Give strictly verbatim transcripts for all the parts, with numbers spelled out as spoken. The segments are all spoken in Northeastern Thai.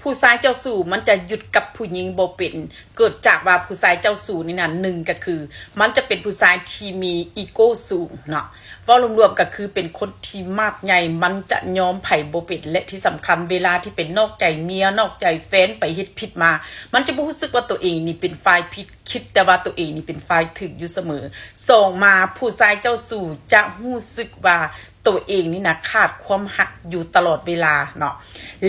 ผู้ชายเจ้าชู้มันจะหยุดกับผู้หญิงบ่เป็น เกิดจากว่าผู้ชายเจ้าชู้นี่นะ หนึ่งก็คือ มันจะเป็นผู้ชายที่มีอีโก้สูงเนาะ เว้ารวมๆก็คือเป็นคนที่มากใหญ่ มันจะยอมไผบ่เป็น และที่สำคัญเวลาที่เป็นนอกใจเมีย นอกใจแฟน ไปเฮ็ดผิดมา มันจะบ่รู้สึกว่าตัวเองนี่เป็นฝ่ายผิด คิดแต่ว่าตัวเองนี่เป็นฝ่ายถูกอยู่เสมอ สองมา ผู้ชายเจ้าชู้จะรู้สึกว่าตัวเองนี่นะขาดความฮักอยู่ตลอดเวลาเนาะ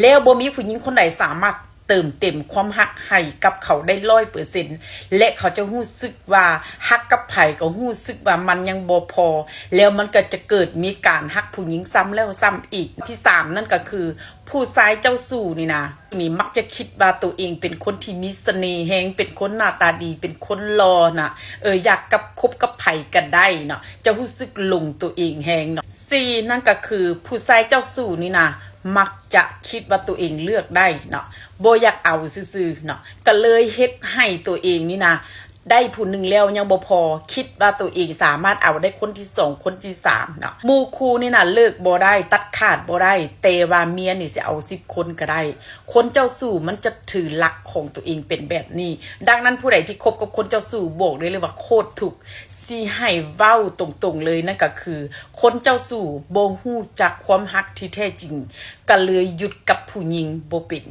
แล้วบ่มีผู้หญิงคนใดสามารถเติมเต็มความฮักให้กับเขาได้ร้อยเปอร์เซ็นต์ และเขาจะรู้สึกว่าฮักกับไผก็รู้สึกว่ามันยังบ่พอ แล้วมันก็จะเกิดมีการฮักผู้หญิงซ้ำแล้วซ้ำอีก ที่สามนั่นก็คือ ผู้ชายเจ้าชู้นี่นะ นี่มักจะคิดว่าตัวเองเป็นคนที่มีเสน่ห์แฮง เป็นคนหน้าตาดี เป็นคนหล่อนะ เออ อยากกับคบกับไผก็ได้เนาะ จะรู้สึกหลงตัวเองแฮงเนาะ สี่นั่นก็คือผู้ชายเจ้าชู้นี่นะ มักจะคิดว่าตัวเองเลือกได้เนาะ บ่อยากเอาซื่อๆเนาะ ก็เลยเฮ็ดให้ตัวเองนี่นะ ได้ผู้หนึ่งแล้วยังบ่พอ คิดว่าตัวเองสามารถเอาได้คนที่สอง คนที่สามเนาะ หมู่คู่นี่นะเลิกบ่ได้ ตัดขาดบ่ได้ แต่ว่าเมียนี่สิเอาสิบคนก็ได้ คนเจ้าชู้มันจะถือหลักของตัวเองเป็นแบบนี้ ดังนั้นผู้ใดที่คบกับคนเจ้าชู้บอกได้เลยว่าโคตรถูก สิให้เว้าตรงๆเลย นั่นก็คือ คนเจ้าชู้บ่ฮู้จักความฮักที่แท้จริง ก็เลยหยุดกับผู้หญิงบ่เป็น